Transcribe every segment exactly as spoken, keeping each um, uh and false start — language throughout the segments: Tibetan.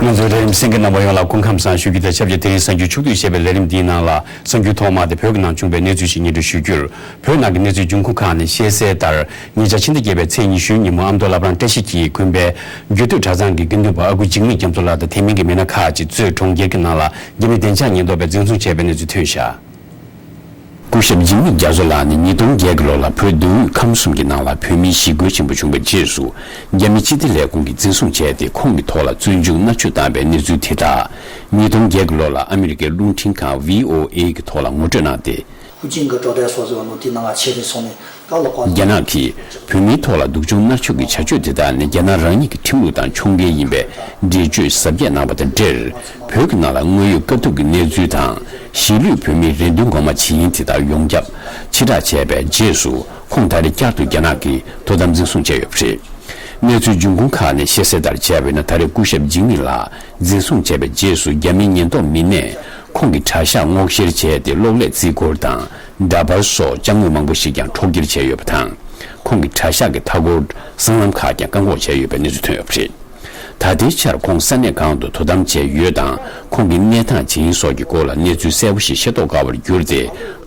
ང་ཚོའི་ལས་རིམ་གསན་མཁན་རྣམ་པ་ཡོངས་ལ་སྐུ་ཁམས་བཟང་ཞུ་རྒྱུ་དང་ཆབས་ཅིག་དེ་རིང་གསར་འགྱུར་ཕྱོགས་བསྡུས་ཞེས་པའི་ལས་རིམ་འདིའི་ནང་ལ་གསར་འགྱུར་ཐོག་མ་དེ་བོད་ཀྱི་ནང་བྱུང་བའི་གནས་ཚུལ་ཞིག་སྙན་སྒྲོན་ཞུ་རྒྱུར། བོད་ནང་གི་གནས་ཚུལ་འབྱུང་ཁུངས་ཁག་ནས་བཤད་གསལ་ལྟར། ཉེ་ཆར་ཕྱི་ཟླ་བརྒྱད་པའི་ཚེས་ཉི་ཤུའི་ཉིན་མོ་ཨ་མདོ་བླ་བྲང་བཀྲ་ཤིས་འཁྱིལ་དགོན་པའི་རྒྱུད་སྟོད་གྲྭ་ཚང་གི་དགེ་འདུན་པ་ཨ་ཁུ་འཇིགས་མེད་རྒྱ་མཚོ་ལགས་དང་དེ་མིན་གྱི་མི་སྣ་ཁག་ཅིག་གཙོས་གྲོང་ཁྱེར་གྱི་ནང་ལ་རྒྱ་མི་བདེ་འཇགས་ཉེན་རྟོག་པས་འཛིན་བཟུང་བྱས་པའི་གནས་ཚུལ་ཐོན་བཞག། སྐུ་ཞབས་འཇིགས་མེད་རྒྱ་མཚོ་ལགས་ནི་ཉིས་སྟོང་བརྒྱད་ཀྱི་ལོ་ལ་བོད་མདོ་དབུས་ཁམས་གསུམ་གྱི་ནང་ལ་བོད་མིའི་ཞི་རྒོལ་ཆེན་པོ་བྱུང་བའི་རྗེས་སུ་རྒྱ་མི་སྤྱི་བདེ་ལས་ཁུངས་ཀྱིས་འཛིན་བཟུང་བྱས་ཏེ། ཁོང་གི་ཐོག་ལ་བཙོན་འཇུག་མནར་གཅོད་བཏང་བའི་གནས་ཚུལ་དེ་དག་ཉིས་སྟོང་བརྒྱད་ཀྱི་ལོ་ལ་ཨ་མི་རི་ཀའི་རླུང་འཕྲིན་ཁང་བྷི་ཨོ་ཨེ་གི་ཐོག་ལ་ངོ་སྤྲོད་གནང་སྟེ། ཧུའུ་ཅིན་གྱི་གྲོས་དོན་སོགས་ཟེར་བ་ནོ་དེའི་ནང་ང་ཆེད་དུ་སོང་ནས་ད་ལོ་གོ་རྒྱ་ནག་གིས་བོད་མིའི་ཐོག་ལ་སྡུག་སྦྱོང་མནར་གཅོད་ཀྱི་བྱ་སྤྱོད་དེ་དག་ནི་རྒྱ་ནག་རང་ཉིད་ཀྱི་ཁྲིམས་ལུགས་དང་འཁྲུག་འགལ་ཡིན་པའི་འགྲེལ་བརྗོད་ཟབ་རྒྱས་གནང་བ་དང་འབྲེལ། བོད་ཀྱི་ནང་ལ་དངོས་ཡོད་དཀའ་སྡུག་གི་གནས་ཚུལ་དང་། གཞིས་ལུས་བོད་མིའི་རེ་འདུན་གོང་མ་ཇི་ཡིན་དེ་དག་ཡོངས་ཁྱབ་ཕྱིར་བསྒྲགས་བྱས་པའི་རྗེས་སུ། ཁོང་ད་རེས་བསྐྱར་དུ་རྒྱ་ནག་གིས་དོ་དམ་འཛིན་བཟུང་བྱས་ཡོད་པ་རེད། གནས་ཚུལ་འབྱུང་ཁུངས་ཁག་ནས་བཤད་གསལ་ལྟར་བྱས་པ་ཡིན་ན། ད་རེས་སྐུ་ཞབས་འཇིགས་མེད་ལགས་འཛིན་བཟུང་བྱས་པའི་རྗེས་སུ། རྒྱ་མིའི་ཉེན་རྟོག་མི་སྣས་ཁོང་གི་གྲྭ་ཤག་སྔོག་བཤེར་བྱས་ཏེ། གློག་ཀླད་རྩིས་འཁོར་དང་འདྲ་པར་སོགས་ཅ་དངོས་མང་པོ་ཞིག་ཀྱང་འཕྲོག་བསྐྱུར་བྱས་ཡོད་པ་དང་། ཁོང་གི་གྲྭ་ཤག་གི་མཐའ་འཁོར་སྲང་ལམ་ཁག་ཀྱང་བཀག་འགོག་བྱས་ཡོད་པའི་གནས་ཚུལ་ཐོན་ཡོད་པ་རེད། ད་ལྟའི་ཆར་ཁོང་ས་གནས་གང་དུ་དོ་དམ་བྱས་ཡོད་དང་། ཁོང་གི་གནས་སྟངས་ཇི་ཡིན་སོགས་ཀྱི་སྐོར་ལ་གནས་ཚུལ་གསལ་པོ་ཞིག་ཤེས་རྟོགས་དཀའ་བར་གྱུར་ཏེ།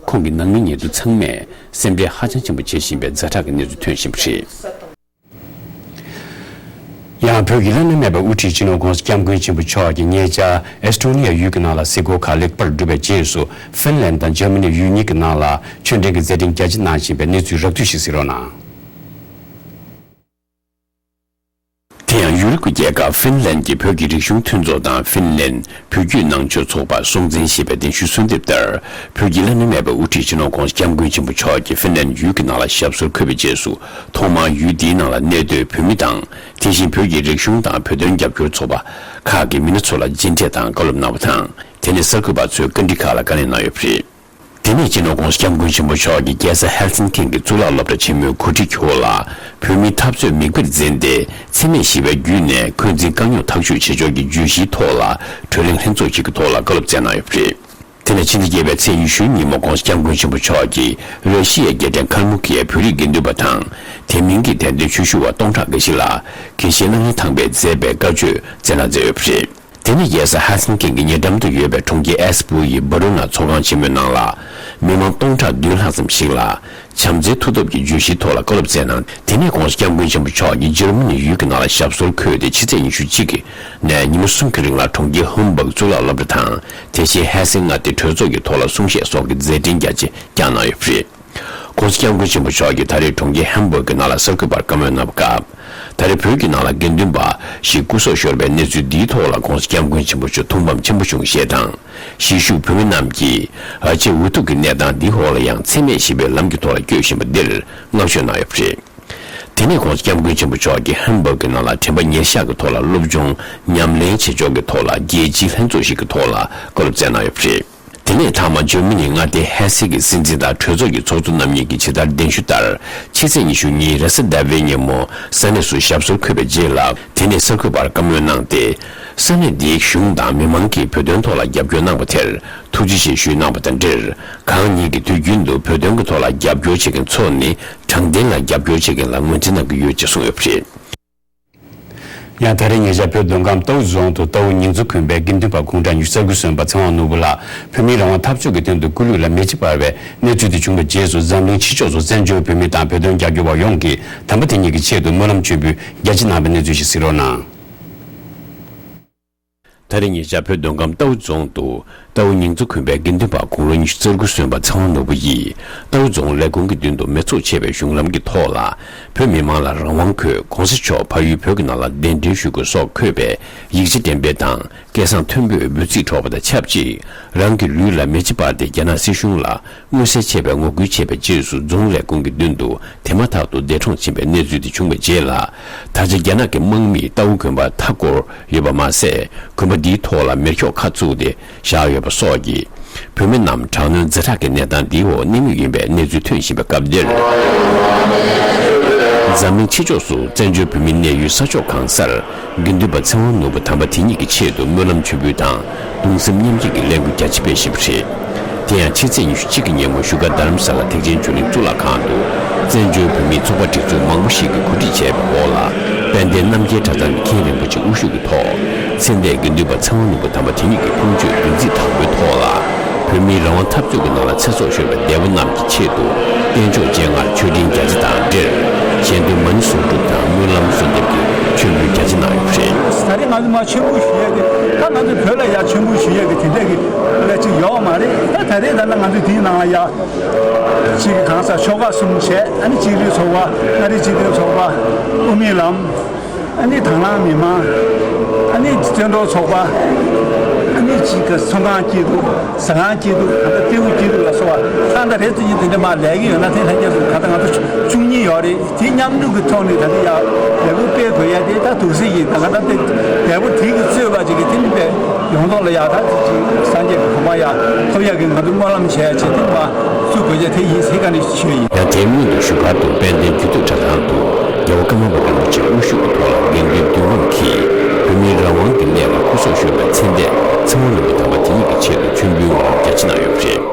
ཁོང་གི་ནང་མི་ཉེ་དུ་ཚང་མས་སེམས་ཁྲལ་ཧ་ཅང་ཆེན་པོ་བྱེད་བཞིན་པའི་ཛ་དྲག་གི་གནས་ཚུལ་ཐོན་བཞིན་པ་རེད། ཡང་བོད་ཀྱི་བླ་ན་མེད་པའི་དབུ་ཁྲིད་སྤྱི་ནོར་༸གོང་ས་༸སྐྱབས་མགོན་ཆེན་པོ་མཆོག་གིས་ཉེ་ཆར་ཨེ་སི་ཊོ་ནི་ཡ་ཡུལ་གྱི་ནང་ལ་གཟིགས་སྐོར་ཁག་ལེགས་པར་གྲུབ་པའི་རྗེས་སུ། ཧྥིན་ལན་དང་འཇར་མ་ནི་ཡུལ་གཉིས་ཀྱི་ནང་ལ་ཆོས་འབྲེལ་གྱི་མཛད་འཕྲིན་རྒྱ་ཆེ་གནང་བཞིན་པའི་གནས་ཚུལ་རགས་བསྡུས་ཤིག་གཟིགས་རོགས་གནང་། དེ་ཡང་ཡུ་རོབ་ཀྱི་རྒྱལ་ཁབ་ཧྥིན་ལན་གྱི་བོད་ཀྱི་རིག་གཞུང་མཐུན་ཚོགས་དང་ཧྥིན་ལན་བོད་བརྒྱུད་ནང་ཆོས་ཚོགས་པ་སྲུང་བརྩི་ཞེས་པའི་གདན་ཞུས་གསོལ་འདེབས་ལྟར། བོད་ཀྱི་བླ་ན་མེད་པའི་དབུ་ཁྲིད་སྤྱི་ནོར་༸གོང་ས་༸སྐྱབས་མགོན་ཆེན་པོ་མཆོག་གིས་ཧྥིན་ལན་ཡུལ་གྱི་ནང་ལ་ཞབས་སོར་འཁོད་པའི་རྗེས་སུ། ཐོག་མར་ཡུལ་འདིའི་ནང་ལ་གནས་སྡོད་བོད་མི་དང་། དེ་བཞིན་བོད་ཀྱི་རིག་གཞུང་དང་བོད་དོན་རྒྱབ་སྐྱོར་ཚོགས་པ་ཁག་གི་མི་སྣ་ཚོ་ལ་མཇལ་འཕྲད་དང་བཀའ་སློབ་གནང་བ་དང་། དེ་ནས་གསར་འགོད་པ་ཚོའི་བཀའ་འདྲི་ཁག་ལ་བཀའ་ལན་གནང་ཡོད་པ་རེད། དེ་ནས་སྤྱི་ནོར་༸གོང་ས་༸སྐྱབས་མགོན་ཆེན་པོ་མཆོག་གིས་རྒྱལ་ས་ཧེལ་སིན་ཀིང་གི་གཙུག་ལག་སློབ་གྲྭ་ཆེན་མོའི་གོ་སྒྲིག་འོག་ལ། བོད་མིའི་འཐབ་རྩོད་མིག་དཔེར་འཛིན་ཏེ། འཚེ་མེད་ཞི་བའི་བརྒྱུད་ནས་འཁོན་འཛིན་དཀའ་རྙོག་ཐག་གཅོད་བྱེད་ཕྱོགས་ཀྱི་བརྗོད་གཞིའི་ཐོག་ལ། གྲོས་གླེང་ལྷན་ཚོགས་ཤིག་གི་ཐོག་ལ་བཀའ་སློབ་སྩལ་གནང་ཡོད་པ་རེད། དེ་ནས་ཕྱི་ཟླ་བརྒྱད་པའི་ཚེས་ཉི་ཤུའི་ཉིན་མོ་༸གོང་ས་༸སྐྱབས་མགོན་ཆེན་པོ་མཆོག་གིས་ར་ཤི་ཡའི་རྒྱལ་ཕྲན་ཁཱལ་མུ་ཁི་ཡའི་བོད་རིགས་དགེ་འདུན་པ་དང་། དེ་མིན་གྱི་དད་ལྡན་ཆོས་ཞུ་བ་སྟོང་ཕྲག་འགའ་ཞིག་ལ། དགེ་བཤེས་གླང་རི་ཐང་པས་མཛད་པའི་བཀའ་ཆོས་སྩལ་གནང་མཛད་ཡོད་པ་རེད། དེ་ནས་རྒྱལ་ས་ཧ་སན་ཀིང་གི་ཉེ་འགྲམ་དུ་ཡོད་པའི་གྲོང་ཁྱེར་ཨེ་སི་པུའུ་ཡི་བྷ་རུ་ན་ཚོགས་ཁང་ཆེན་མོའི་ནང་ལ། མི་མང་སྟོང་ཕྲག་བདུན་ལྷག་ཙམ་ཞིག་ལ། བྱམས་བརྩེའི་མཐུ་སྟོབས་ཀྱི་བརྗོད་གཞིའི་ཐོག་ལ་བཀའ་སློབ་སྩལ་གནང་། དེ་ནས་༸གོང་ས་༸སྐྱབས་མགོན་ཆེན་པོ་མཆོག་གིས་འཇར་མ་ནི་ཡུལ་གྱི་ནང་ལ་ཞབས་སོར་འཁོད་དེ། ཕྱི་ཚེས་ཉི་ཤུ་གཅིག་གི་ནས་ཉིན་མོ་གསུམ་གྱི་རིང་ལ་གྲོང་ཁྱེར་ཧམ་སྦུག་གཙུག་ལག་སློབ་གྲྭ་དང་། དེ་བཞིན་ཧེ་སེ་མངའ་སྡེའི་གྲོས་ཚོགས་ཀྱི་ཐོག་ལ་གསུང་བཤད་སོགས་ཀྱི་མཛད་འཕྲིན་རྒྱ་ཆེ་བསྐྱངས་གནང་ཡོད་པ་རེད། ༸གོང་ས་༸སྐྱབས་མགོན་ཆེན་པོ་མཆོག་གིས་ད་རེས་གྲོང་ཁྱེར་ཧམ་སྦུག་གི་ནང་ལ་གསར་འགོད་པར་བཀའ་མོལ་གནང་བའི་སྐབས། ད་རེས་བོད་ཀྱི་ནང་ལ་དགེ་འདུན་པ་ཞིག་སྐུ་སྲོག་ཤོར་བའི་གནས་ཚུལ་འདིའི་ཐོག་ལ་༸གོང་ས་༸སྐྱབས་མགོན་ཆེན་པོ་མཆོག་ཐུགས་ཕམ་ཆེན་པོ་བྱུང་ཞེས་དང་། གཞིས་བཞུགས་བོད་མི་རྣམས་ཀྱིས་ཨ་ཅེ་འུ་ཐུག་གི་གནས་སྟངས་འདིའི་འོག་ལ་ཡང་འཚེ་མེད་ཞི་བའི་ལམ་གྱི་ཐོག་ལ་བསྐྱོད་བཞིན་པ་འདིར་བསྔགས་བརྗོད་གནང་ཡོད་པ་རེད། དེ་ནས་༸གོང་ས་༸སྐྱབས་མགོན་ཆེན་པོ་མཆོག་གིས་ཧམ་སྦུག་གི་ནང་ལ་དྲན་པ་ཉེར་བཞག་གི་ཐོག་ལ་སློབ་སྦྱོང་ཉམས་ལེན་བྱེད་ཕྱོགས་ཀྱི་ཐོག་ལ་རྒྱལ་སྤྱིའི་ལྷན་ཚོགས་ཤིག་གི་ཐོག་ལ་བཀའ་སློབ་སྩལ་གནང་ཡོད་པ་རེད། དེ་ནས་མཐའ་མ་འཇར་མ་ནིའི་མངའ་སྡེ་ཧེ་སེ་གི་སྲིད་འཛིན་དང་གྲོས་ཚོགས་ཀྱི་ཚོགས་གཙོ་རྣམ་གཉིས་ཀྱིས་ཇི་ལྟར་གདན་ཞུ་ལྟར། ཕྱི་ཚེས་ཉི་ཤུ་གཉིས་རེས་གཟའ་ཟླ་བའི་ཉིན་མོ་ས་གནས་སུ་ཞབས་སོར་འཁོད་པའི་རྗེས་ལ། དེ་ནས་གསར་འགོད་པར་བཀའ་མོལ་གནང་སྟེ། ས་གནས་འདིའི་གཞུང་དང་མི་མང་གིས་བོད་དོན་ཐོག་ལ་རྒྱབ་སྐྱོར་གནང་བ་དེར་ཐུགས་རྗེ་ཆེ་ཞུས་གནང་བ་དང་འབྲེལ། གང་ཉིད་ཀྱིས་དུས་རྒྱུན་དུ་བོད་དོན་གྱི་ཐོག་ལ་རྒྱབ་སྐྱོར་བྱེད་མཁན་ཚོ་ནི་དྲང་བདེན་ལ་རྒྱབ་སྐྱོར་བྱེད་མཁན་ལ་ངོས་འཛིན་གནང་གི་ཡོད་ཅེས་གསུངས་ཡོད་པ་རེད། ཡང་ད་རེས་ཉེ་ཆར་བོད་མདོ་ཁམས་རྟའུ་རྫོང་དུ་རྟའུ་ཉིང་རྩེ་དགོན་པའི་དགེ་འདུན་པ་དགུང་གྲངས་ཉི་ཤུ་རྩ་དགུ་སོན་པ་ཚེ་དབང་ནོར་བུ་ལགས་བོད་མིའི་རང་དབང་འཐབ་རྩོད་ཀྱི་དོན་དུ་སྐུ་ལུས་ལ་མེ་ལྕེ་སྤར་བའི་གནས་ཚུལ་དེ་བྱུང་བའི་རྗེས་སུ། འཛམ་གླིང་ཕྱི་ཕྱོགས་སུ་བཙན་བྱོལ་བོད་མི་དང་བོད་དོན་རྒྱབ་སྐྱོར་བ་ཡོངས་ཀྱིས་དམ་པ་དེ་ཉིད་ཀྱི་ཆེད་དུ་སྨོན་ལམ་མཆོད་འབུལ་རྒྱ་ཆེ་གནང་བའི་གནས་ཚུལ་ཞིག་གཟིགས་རོགས་གནང་། ད་རེས་ཉེ་ཆར་བོད་མདོ་ཁམས་རྟའུ་རྫོང་དུ་རྟའུ་ཉིང་རྩེ་དགོན་པའི་དགེ་འདུན་པ་དགུང་ལོ་ཉི་ཤུ་རྩ་དགུ་སོན་པ་ཚེ་དབང་ནོར་བུ་ཡིས་རྟའུ་རྫོང་ལས་ཁུངས་ཀྱི་མདུན་དུ་མི་ཚོགས་ཆེ་བའི་གཞུང་ལམ་གྱི་ཐོག་ལ་བོད་མི་མང་ལ་རང་དབང་དགོས། ༸གོང་ས་མཆོག་ཕ་ཡུལ་བོད་ཀྱི་ནང་ལ་གདན་འདྲེན་ཞུ་དགོས་སོགས་འཁོད་པའི་ཡིག་ཆ་འགྲེམས་སྤེལ་དང་། སྐད་གསང་མཐོན་པོས་འབོད་ཚིག་སྒྲོག་པ་དང་ཆབས་ཅིག་རང་གི་ལུས་ལ་མེ་ལྕེ་སྤར་ཏེ་རྒྱ་ནག་སྲིད་གཞུང་ལ་མངོན་གསལ་ཆེ་བའི་ངོ་རྒོལ་བྱས་པའི་རྗེས་སུ། རྫོང་ལས་ཁུངས་ཀྱི་མདུན་དུ་དེ་མ་ཐག་ཏུ་འདས་གྲོངས་ཕྱིན་པའི་གནས་ཚུལ་དེ་བྱུང་བའི་རྗེས་ལ། ད་ཆ་རྒྱ་ནག་གི་དམག་མིས་རྟའུ་དགོན་པ་མཐའ་བསྐོར་ཡོད་པ་མ་ཟད། དགོན་པ་འདིའི་ཐོག་ལ་མེ་སྒྱོགས་ཁ་བཙུགས་ཏེ་བཞག་ཡོད་པ་སོགས་ཀྱིས། བོད་མི་རྣམས་དྲག་གནོན་ཛ་དྲག་གི་གནས་སྟངས་འདིའི་འོག་གནས་མུས་ཡིན་པའི་གནས་ཚུལ་ཐོན་བཞིན་པའི་སྐབས་འདིར། འཛམ་གླིང་ཕྱི་ཕྱོགས་སུ་བཙན་བྱོལ་བོད་མིའི་གནས་ཡུལ་ས་ཕྱོགས་གང་སར་དགེ་འདུན་པ་ཚེ་དབང་ནོར་བུ་དམ་པ་དེ་ཉིད་ཀྱི་ཆེད་དུ་སྨོན་ལམ་མཆོད་འབུལ་དང་གདུང་སེམས་མཉམ་སྐྱེད་ཀྱི་ལས་འགུལ་རྒྱ་ཆེ་སྤེལ་བཞིན་པ་རེད། དེ་ཡང་ཕྱི་ཚེས་ཉི་ཤུ་གཅིག་གི་ཉིན་མོ་བཞུགས་སྒར་རྡ་རམ་ས་ལ་ཐེག་ཆེན་ཆོས་གླིང་གཙུག་ལག་ཁང་དུ་བཙན་བྱོལ་བོད་མིའི་ཚོགས་པ་སྒྲིག་འཛུགས་མང་པོ་ཞིག་གིས་གོ་སྒྲིག་བྱས་པའི་འོག་ལ། དཔལ་ལྡན་རྣམ་རྒྱལ་གྲྭ་ཚང་གི་མཁན་རིན་པོ་ཆེ་དབུ་བཞུགས་ཀྱི་ཐོག་ ཚེ་འདས་དགེ་འདུན་པ་ཚེ་དབང་ནོར་བུ་དམ་པ་དེ་ཉིད་ཀྱི་ཕུང་མཆོད་བདུན་ཚིགས་དང་པོའི་ཐོག་ལ། བོད་མིའི་རང་དབང་འཐབ་རྩོད་ཀྱི་ནང་ལ་ཚེ་སྲོག་ཤོར་བའི་འདས་པོ་རྣམས་ཀྱི་ཆེད་དུ། རྟེན་མཆོག་སྤྱན་སྔར་མཆོད་སྤྲིན་རྒྱ་ཆེ་དང་འབྲེལ། གཞན་དོན་མ་ཎི་གསོག་སྒྲུབ་དང་སྨོན་ལམ་གསོལ་འདེབས་ཀྱི་མཆོད་འབུལ་རྒྱ་ཆེ་གནང་ཡོད་པ་རེད། ད་རེས་ང་ཚོ་མར་མཆོད་འབུལ་ཞུ་ཡས་དེ། ད་ང་ཚོ་བོད་ལ་ཡར་མཆོད་འབུལ་ཞུ་ཡས་དེ་དེ་འདྲ་གི་ལས་ཅིག་ཡོད་མ་རེད། ད་ད་རེས་ད་ལྟ་ང་ཚོ་དེའི་ནང་ལ་ཡར་གཅིག་གི་གང་ཟག་ཆོལ་ཁ་གསུམ་བྱས། ཨ་ནི་གཅིག་རིག་ཚོགས་པ། མངའ་རིས་གཅིག་མཐུན་ཚོགས་པ། དབུ་མའི་ལམ། ཨ་ནི་དང་བླངས་མི་མང་། ཨ་ནི་བཙན་ཐོར་ཚོགས་པ། ཨ་ནི་གཅིག་གི་ཚོང་ཁང་སྐྱིད་སྡུག་ཟ་ཁང་སྐྱིད་སྡུག་གང་ལྟར་ཏེའུ་སྐྱིད་སྡུག་ལ་སོགས་པ་ཏག་ཏག་རེ་ཙམ་གྱིས་དེ་འདྲ་མར་ལས་ཀྱི་ཡོད་ན། དེ་ལྷན་རྒྱས་སུ་གང་ལྟར་ང་ཚོ་བཅུ་གཉིས་ཡོད་རེད། དེ་མཉམ་འབྲེལ་གྱི་ཐོག་ནས་ད་ལྟ་ཡར་ལས་འགུལ་སྤེལ་དགོས་ཡ་དེ་ད་དུག་སེལ་ཡིན། ད་གང་ལྟར་དེ་འདས་པོ་དེ་གི་གཙོས་པ་ཅིག་གི་དེ་འདྲ་པའི་ཡོངས་རྫོགས་ལ་ཡ་ད་དེ་ཅིག་སངས་རྒྱས་ཀྱི་གོ་འཕང་ཡ་ཐོབ་ཡ་གི་ང་ཚོ་སྨོན་ལམ་བྱས་ཡ་ཆེད་དེ་མར་བཙུགས་དགོས་ཡ་དེ་ཡིན་ཟེར་ག་ནས་ཞུས་ཡིན། ཡང་དེའི་སྔོན་དུ་བཞུགས་སྒར་དུ་དཔལ་ལྡན་རྒྱུད་སྟོད་གྲྭ་ཚང་དུ་རྒྱལ་བ་ཀརྨ་པ་རིན་པོ་ཆེ་དབུ་བཞུགས་ཀྱི་ཐོག་ལ་དགེ་འདུན་བདུན་དབང་གིས་བོད་མིའི་རང་དབང་གི་གནས་ལ་སྐུ་སྲོག་ཤོར་བའི་ཚེ་འདས་ཚེ་དབང་ནོར་བུ་དམ་པ་དེ་ཉིད་ཀྱི་ཆེད་དུ་མཆོད་འབུལ་སྨོན་ལམ་རྒྱ་ཆེ་གནང་ཡོད་པ་རེད།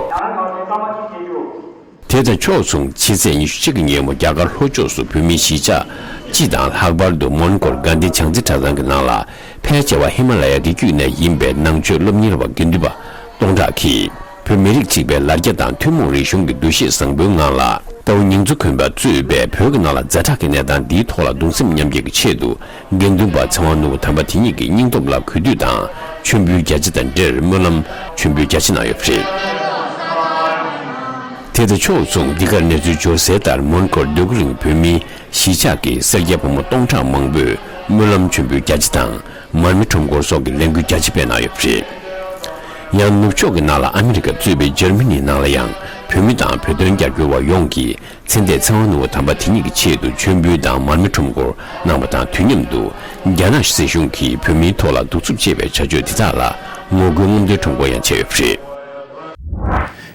དེ་དང་ཕྱོགས་མཚུངས་ཕྱི་ཚེས་ཉི་ཤུ་གཅིག་གི་ཉིན་མོ་རྒྱ་གར་ལྷོ་ཕྱོགས་སུ་བོད་མིའི་གཞིས་ཆགས་སྤྱི་དང་ལྷག་པར་དུ་མོན་གྷོར་དགའ་ལྡན་བྱང་རྩེ་གྲྭ་ཚང་གི་ནང་ལ། ཕལ་ཆེ་བ་ཧི་མ་ལ་ཡ་རི་རྒྱུད་ནས་ཡིན་པའི་ནང་ཆོས་སློབ་གཉེར་བ་དགེ་འདུན་པ་སྟོང་ཕྲག་གིས། བོད་མི་རིགས་གཅིག་པའི་ལ་རྒྱ་དང་ཐུན་མོང་རིག་གཞུང་གི་འདུ་ཤེས་བཟང་པོའི་ངང་ལ། རྟའུ་ཉིང་མཚོ་མགོན་པ་གཙོས་པའི་བོད་ཀྱི་ནང་ལ་ཛ་དྲག་གི་གནས་སྟངས་འདིའི་ཐོག་ལ་གདུང་སེམས་མཉམ་སྐྱེད་ཀྱི་ཆེད་དུ། དགེ་འདུན་པ་ཚེ་དབང་ནོར་བུ་དམ་པ་དེ་ཉིད་ཀྱི་སྙིང་སྟོབས་ལ་གུས་འདུད་དང་། མཆོད་འབུལ་རྒྱ་ཆེ་དང་འབྲེལ་སྨོན་ལམ་མཆོད་འབུལ་རྒྱ་ཆེ་གནང་ཡོད་པ་རེད། དེ་དང་ཕྱོགས་མཚུངས། འདི་གར་གནས་ཚུལ་འབྱོར་གསལ་ལྟར། མོན་གྷོར་སྡོད་གི་རིང་བོད་མིའི་གཞིས་ཆགས་ཀྱི་སེར་སྐྱ་ཕོ་མོ་སྟོང་ཕྲག་མང་པོས་སྨོན་ལམ་མཆོད་འབུལ་རྒྱ་ཆེ་དང་། མར་མེ་ཁྲོམ་སྐོར་སོགས་ཀྱི་ལས་འགུལ་རྒྱ་ཆེ་སྤེལ་གནང་ཡོད་པ་རེད། ཡང་ནུབ་ཕྱོགས་ཀྱི་ནང་ལ་ཨ་མི་རི་ཀ་གཙོས་པའི་འཇར་མ་ནིའི་ནང་ལ་ཡང་བོད་མི་དང་བོད་དོན་རྒྱབ་སྐྱོར་བ་ཡོངས་ཀྱིས་ཚེ་འདས་ཚེ་དབང་ནོར་བུ་དམ་པ་དེ་ཉིད་ཀྱི་ཆེད་དུ་མཆོད་འབུལ་དང་མར་མེ་ཁྲོམ་སྐོར་གནང་བ་དང་དུས་མཉམ་དུ། རྒྱ་ནག་སྲིད་གཞུང་གིས་བོད་མིའི་ཐོག་ལ་གདུག་རྩུབ་ཆེ་བའི་བྱ་སྤྱོད་དེ་དག་ལ་ངོ་རྒོལ་རྔམ་སྟོན་ཁྲོམ་སྐོར་ཡང་བྱས་ཡོད་པ་རེད།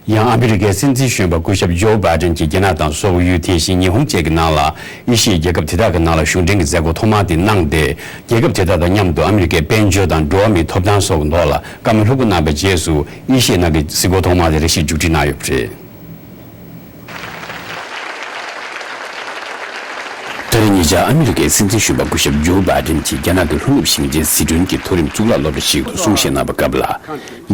ཡང་ཨ་མི་རི་ཀའི་སྲིད་འཛིན་གཞོན་པ་སྐུ་ཞབས་ཇོ་བྷའི་ཌེན་གྱིས་རྒྱ་ནག་དང་སོག་ཡུལ། དེ་བཞིན་ཉི་ཧོང་བཅས་ཀྱི་ནང་ལ་ཨེ་ཤི་ཡའི་རྒྱལ་ཁབ་དེ་དག་གི་ནང་ལ་གཞུང་འབྲེལ་གྱི་མཛད་སྒོ་ཐོག་མ་དེ་གནང་སྟེ། རྒྱལ་ཁབ་དེ་དག་དང་མཉམ་དུ་ཨ་མི་རི་ཀའི་དཔལ་འབྱོར་དང་འགྲོ་བ་མིའི་ཐོབ་ཐང་སོགས་ཀྱི་ཐོག་ལ་བཀའ་མོལ་ལྷུག་པོ་གནང་བའི་རྗེས་སུ། ཨེ་ཤི་ཡའི་ནང་གི་གཟིགས་སྐོར་ཐོག་མ་དེ་རེ་ཞིག་མཇུག་སྒྲིལ་གནང་ཡོད་པ་རེད། ད་རེས་ཉེ་ཆར་ཨ་མི་རི་ཀའི་སྲིད་འཛིན་གཞོན་པ་སྐུ་ཞབས་ཇོ་བྷའི་ཌེན་གྱིས་རྒྱ་ནག་གི་ལྷོ་ནུབ་ཞིང་ཆེན་ཟི་ཁྲོན་གྱི་མཐོ་རིམ་གཙུག་ལག་སློབ་གྲྭ་ཞིག་ཏུ་གསུང་བཤད་གནང་བའི་སྐབས་ལ།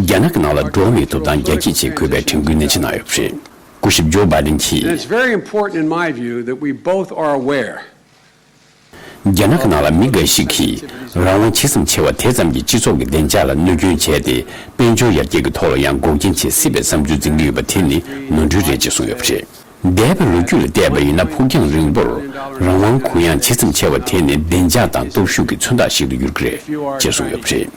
རྒྱ་ནག་གི་ནང་ལ་འགྲོ་བ་མིའི་ཐོབ་ཐང་རྒྱ་སྐྱེད་ཆེད་དགོས་པའི་དྲན་སྐུལ་ནན་ཆེ་གནང་ཡོད་པ་རེད། སྐུ་ཞབས་ཇོ་བྷའི་ཌེན་གྱིས། And it's very important in my view that we both are aware རྒྱ་ནག་གི་ནང་ལ་མི་འགའ་ཞིག་གིས་རང་དབང་ཇི་ཙམ་ཆེ་བ་དེ་ཙམ་གྱིས་སྤྱི་ཚོགས་ཀྱི་བདེ་འཇགས་ལ་གནོད་སྐྱོན་བྱས་ཏེ། དཔལ་འབྱོར་ཡར་རྒྱས་ཀྱི་ཐོག་ལ་ཡང་འགོག་རྐྱེན་བྱེད་སྲིད་པའི་བསམ་ཚུལ་འཛིན་གྱི་ཡོད་པ་དེ་ནི་ནོར་འཁྲུལ་རེད་ཅེས་གསུངས་ཡོད་པ་རེད། འདས་པའི་ལོ་རྒྱུས་ལ་བལྟས་པ་ཡིན་ན། ཕུགས་རྒྱང་རིང་པོར་རང་དབང་གུ་ཡངས་ཇི་ཙམ་ཆེ་བ་དེ་ནི་བདེ་འཇགས་དང་སྟོབས་ཤུགས་ཀྱི་མཚོན་རྟགས་ཤིག་ཏུ་འགྱུར་གྱི་རེད་ཅེས་གསུངས་ཡོད་པ་རེད།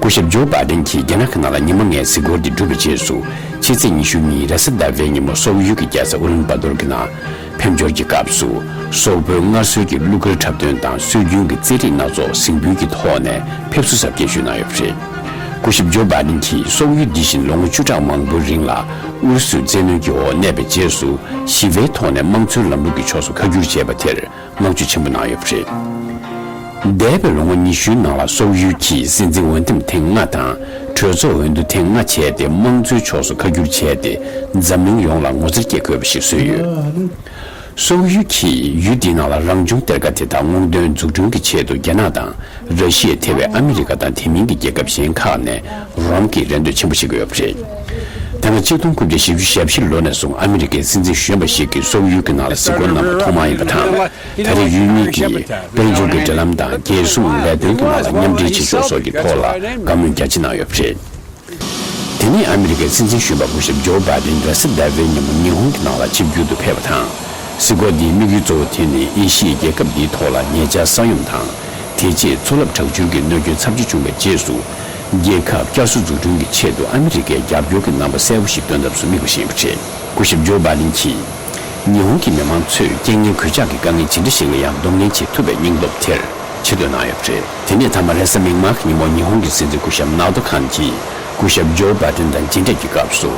སྐུ་ཞབས་ཇོ་བྷའི་ཌེན་གྱིས་རྒྱ་ནག་གི་ནང་ལ་ཉི་མ་ལྔའི་གཟིགས་སྐོར་འདི་གྲུབ་པའི་རྗེས་སུ། ཕྱི་ཚེས་ཉི་ཤུ་གཉིས་རེས་གཟའ་ཟླ་བའི་ཉིན་མོ་སོག་ཡུལ་གྱི་རྒྱལ་ས་ཨུ་ལན་བཱ་ཏོར་གྱི་ནང་ཕེབས་འབྱོར་གྱི་སྐབས་སུ། སོག་པོའི་སྔར་སྲོལ་གྱི་གླུ་གར་འཁྲབ་སྟོན་དང་སྲོལ་རྒྱུན་གྱི་རྩེད་རིགས་སྣ་ཚོགས་གཟིགས་འབུལ་གྱི་ཐོག་ནས་ཕེབས་བསུ་གཟབ་རྒྱས་ཞུས་གནང་ཡོད་པ་རེད། སྐུ་ཞབས་ཇོ་བྷའི་ཌེན་གྱིས་སོག་ཡུལ་འདི་བཞིན་ལོ་ངོ་བཅུ་ཕྲག་མང་པོའི་རིང་ལ་ཨུ་རུ་སུའི་བཙན་གནོན་གྱི་འོག་གནས་པའི་རྗེས་སུ། ཞི་བའི་ཐོག་ནས་དམངས་གཙོའི་ལམ་ལུགས་ཀྱི་ཕྱོགས་སུ་ཁ་བསྒྱུར་བྱས་པ་དེར། བསྔགས་བརྗོད་ཆེན་པོ་གནང་ཡོད་པ་རེད། འདས་པའི་ལོ་ངོ་ཉི་ཤུའི་ནང་ལ་སོག་ཡུལ་གྱིས་སྲིད་འཛིན་འོས་འདེམས་ཐེངས་ལྔ་དང་། གྲོས་ཚོགས་འོས་བསྡུ་ཐེངས་ལྔ་བྱས་ཏེ། དམངས་གཙོའི་ཕྱོགས་སུ་ཁ་བསྒྱུར་བྱས་ཏེ། འཛམ་གླིང་ཡོངས་ལ་ངོ་མཚར་སྐྱེ་དགོས་པ་ཞིག་བཟོས་ཡོད། སོག་ཡུལ་གྱིས་ཡུལ་འདིའི་ནང་ལ་རང་བྱུང་གཏེར་ཁ་དེ་དག་སྔོག་འདོན་འཛུགས་སྐྲུན་གྱི་ཆེད་དུ། རྒྱ་ནག་དང་། ར་ཤི་ཡ། ཐེ་བའི་ཨ་མི་རི་ཀ་དང་དེ་མིན་གྱི་རྒྱལ་ཁབ་གཞན་ཁག་ནས་རོགས་རམ་གྱི་རེ་འདོད་ཆེན་པོ་བྱེད་ཀྱི་ཡོད་པ་རེད། དེ་སྔ་ཆིག་སྟོང་དགུ་བརྒྱ་བཞི་བཅུ་ཞེ་བཞི་ལོ་ནས་བཟུང་ཨ་མི་རི་ཀའི་སྲིད་འཛིན་གཞོན་པ་ཞིག་གིས་སོག་ཡུལ་གྱི་ནང་ལ་གཟིགས་སྐོར་གནང་བ་ཐོག་མ་ཡིན་པ་དང་། ད་རེས་ཡུལ་གཉིས་ཀྱིས་དཔལ་འབྱོར་གྱི་འབྲེལ་ལམ་དང་རྒྱལ་སྲུང་ལས་དོན་གྱི་ནང་ལ་མཉམ་འབྲེལ་བྱེད་ཕྱོགས་སོགས་ཀྱི་ཐོག་ལ་བཀའ་མོལ་རྒྱ་ཆེ་གནང་ཡོད་པ་རེད། དེ་ནས་ཨ་མི་རི་ཀའི་སྲིད་འཛིན་གཞོན་པ་སྐུ་ཞབས་ཇོ་བྷའི་ཌེན་རེས་གཟའ་ཟླ་བའི་ཉིན་མོ་ཉི་ཧོང་གི་ནང་ལ་ཆིབས་བསྒྱུར་དུ་ཕེབས་པ་དང་། གཟིགས་སྐོར་འདིའི་དམིགས་ཡུལ་གཙོ་བོ་དེ་ནི་ཨེ་ཤི་ཡའི་རྒྱལ་ཁབ་འདིའི་ཐོག་ལ་ཉེ་ཆར་ས་ཡོམ་དང་། དེ་རྗེས་མཚོ་རླབས་དྲག་འཕྱུར་གྱི་གནོད་སྐྱོན་ཚབས་ཆེ་བྱུང་བའི་རྗེས་སུ། རྒྱལ་ཁབ་བསྐྱར་གསོ་འཛུགས་སྐྲུན་གྱི་ཆེད་དུ་ཨ་མི་རི་ཀའི་རྒྱབ་སྐྱོར་གྱི་རྣམ་པ་གསལ་པོ་ཞིག་སྟོན་ཐབས་སུ་དམིགས་པ་ཞིག་ཡིན་པ་རེད། སྐུ་ཞབས་ཇོ་བྷའི་ཌེན་གྱིས། ཉི་ཧོང་གི་མི་མང་ཚོས་རྐྱེན་ངན་གོད་ཆག་གི་དཀའ་ངལ་ཇི་འདྲ་ཞིག་ལ་ཡང་གདོང་ལེན་བྱེད་ཐུབ་པའི་སྙིང་སྟོབས་དེར་ཆེ་བསྟོད་གནང་ཡོད་པ་རེད། དེ་ནས་མཐའ་མ་རེས་གཟའ་མིག་དམར་གྱི་ཉིན་མོ་ཉི་ཧོང་གི་སྲིད་འཛིན་སྐུ་ཞབས་ནཱ་རུ་ཏོ་ཁཱན་གྱིས་སྐུ་ཞབས་ཇོ་བྷའི་ཌེན་དང་མཇལ་འཕྲད་ཀྱི་སྐབས་སུ།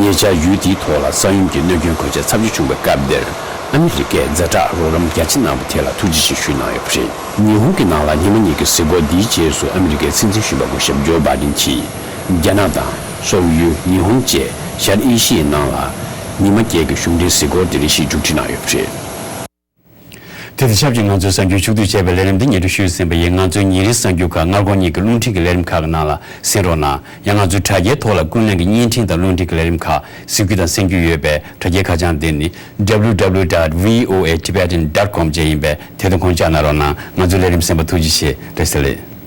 ཉེ་ཆར་ཡུལ་དེའི་ཐོག་ལ་ས་ཡོམ་གྱི་གནོད་སྐྱོན་གོད་ཆག་ཚབས་ཆེ་བྱུང་བའི་སྐབས་དེར། ཨ་མི་རི་ཀས་ཛ་དྲག་རོགས་རམ་རྒྱ་ཆེ་གནང་བ་དེ་ལ་ཐུགས་རྗེ་ཆེ་ཞུས་གནང་ཡོད་པ་རེད། ཉི་ཧོང་གི་ནང་ལ་ཉི་མ་གཉིས་ཀྱི་གཟིགས་སྐོར་འདིའི་རྗེས་སུ་ཨ་མི་རི་ཀའི་སྲིད་འཛིན་གཞོན་པ་སྐུ་ཞབས་ཇོ་བྷའི་ཌེན་གྱིས། རྒྱ་ནག་དང་སོག་ཡུལ། ཉི་ཧོང་བཅས་ཤར་ཨེ་ཤི་ཡའི་ནང་ལ་ཉི་མ་བརྒྱད་ཀྱི་གཞུང་འབྲེལ་གཟིགས་སྐོར་དེ་རེ་ཞིག་མཇུག་སྒྲིལ་གནང་ཡོད་པ་རེད། དེ་དང་ཆབས་ཅིག་ང་ཚོའི་གསར་འགྱུར་ཕྱོགས་བསྡུས་བྱས་པའི་ལས་རིམ་འདི་སྙན་སྒྲོན་ཞུས་ཟིན་པ་ཡིན། ང་ཚོའི་ཉིན་རེའི་གསར་འགྱུར་ཁག་སྔ་དགོང་གཉིས་ཀྱི་རླུང་འཕྲིན་གྱི་ལས་རིམ་ཁག་གི་ནང་ལ་གསན་རོགས་གནང་། ཡང་ང་ཚོའི་དྲ་རྒྱའི་ཐོག་ལ་ཀུན་གླེང་གི་བརྙན་འཕྲིན་དང་རླུང་འཕྲིན་གྱི་ལས་རིམ་ཁག་གཟིགས་རྒྱུ་དང་གསན་རྒྱུ་ཡོད་པས། དྲ་རྒྱའི་ཁ་བྱང་འདི་ནི་W W W dot V O A Tibetan dot com བཅས་ཡིན་པས། དེ་དང་ཁོང་བཅར་གནང་རོགས་གནང་། ང་ཚོའི་ལས་རིམ་གསན་པར་ཐུགས་རྗེ་ཆེ། བཀྲ་ཤིས་བདེ་ལེགས།